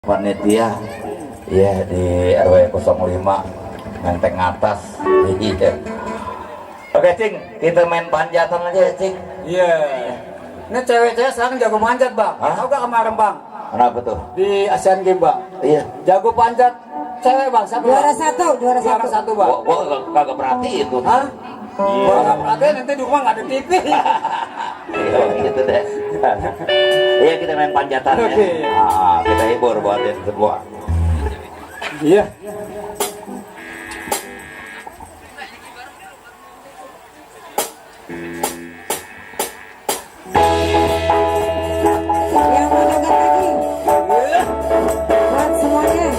panitia ya di RW 05 Menteng atas. Iya. Oke Cing, kita main panjatan aja ya Cing. Iya. Ini cewek-cewek sekarang jago manjat bang. Tahu gak kemarin bang? Kenapa tuh? Di Asian Games bang. Iya. Jago panjat cewek bang. Siapa? Juara satu Juara satu bang. Gua kagak perhati itu. Hah? Gua nggak perhatiin nanti di rumah nggak ada TV. Iya gitu deh. Iya kita main panjatan ya. Oke. Kita hibur buatin semua. Iya. Yang mau joget lagi buat semuanya.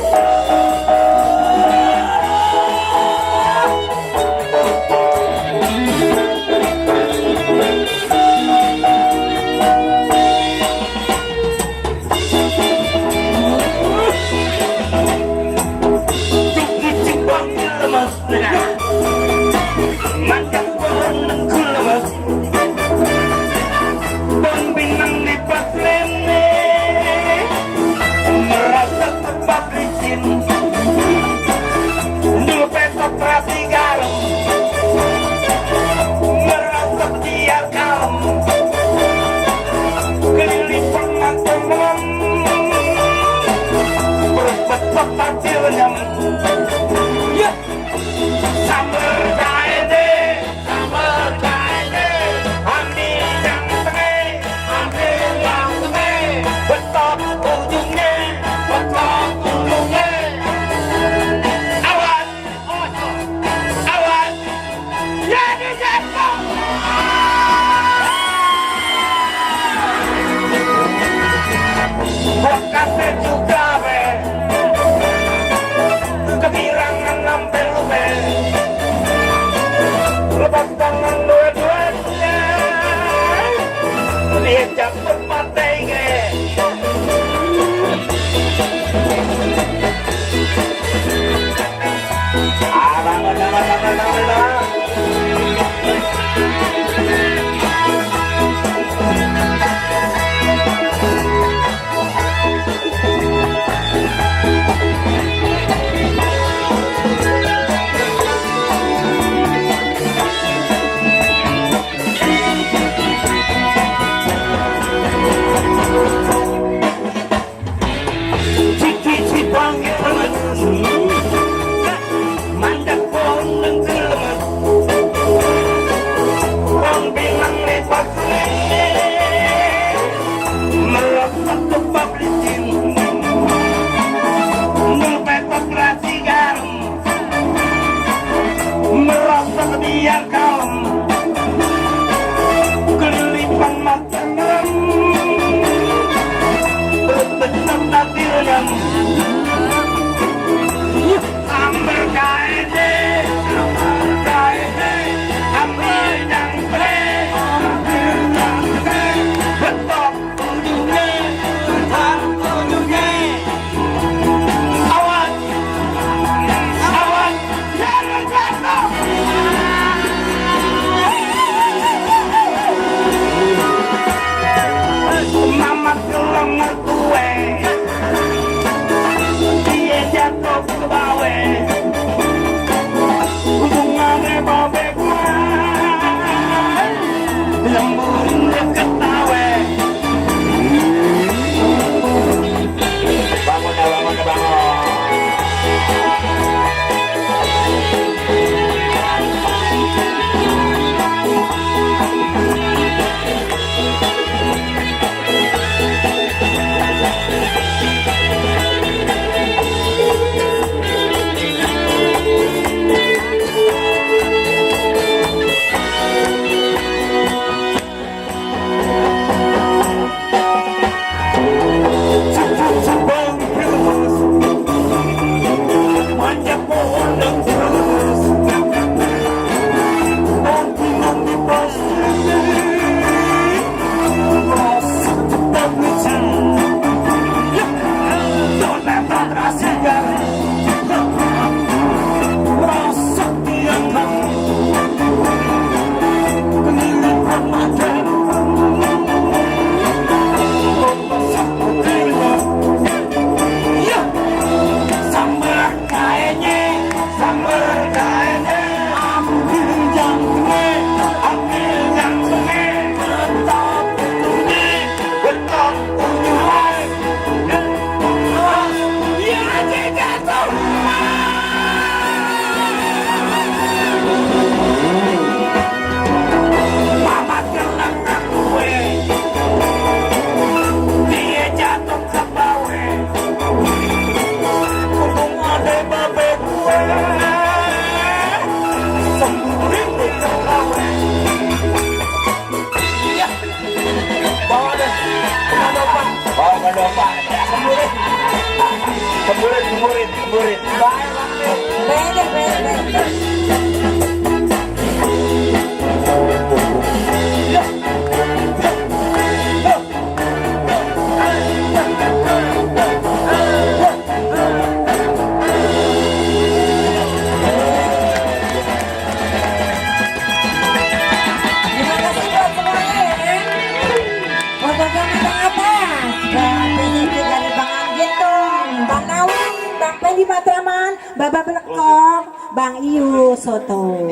apa? Semburin. Pede, pede. Terima kasih buat semuanya ya. Untuk yang di atas, Bang PDP dari Bang Anggentong, Bang Nawi, Bang Pendi Matraman, Bapak Belekong, Bang Iu Soto.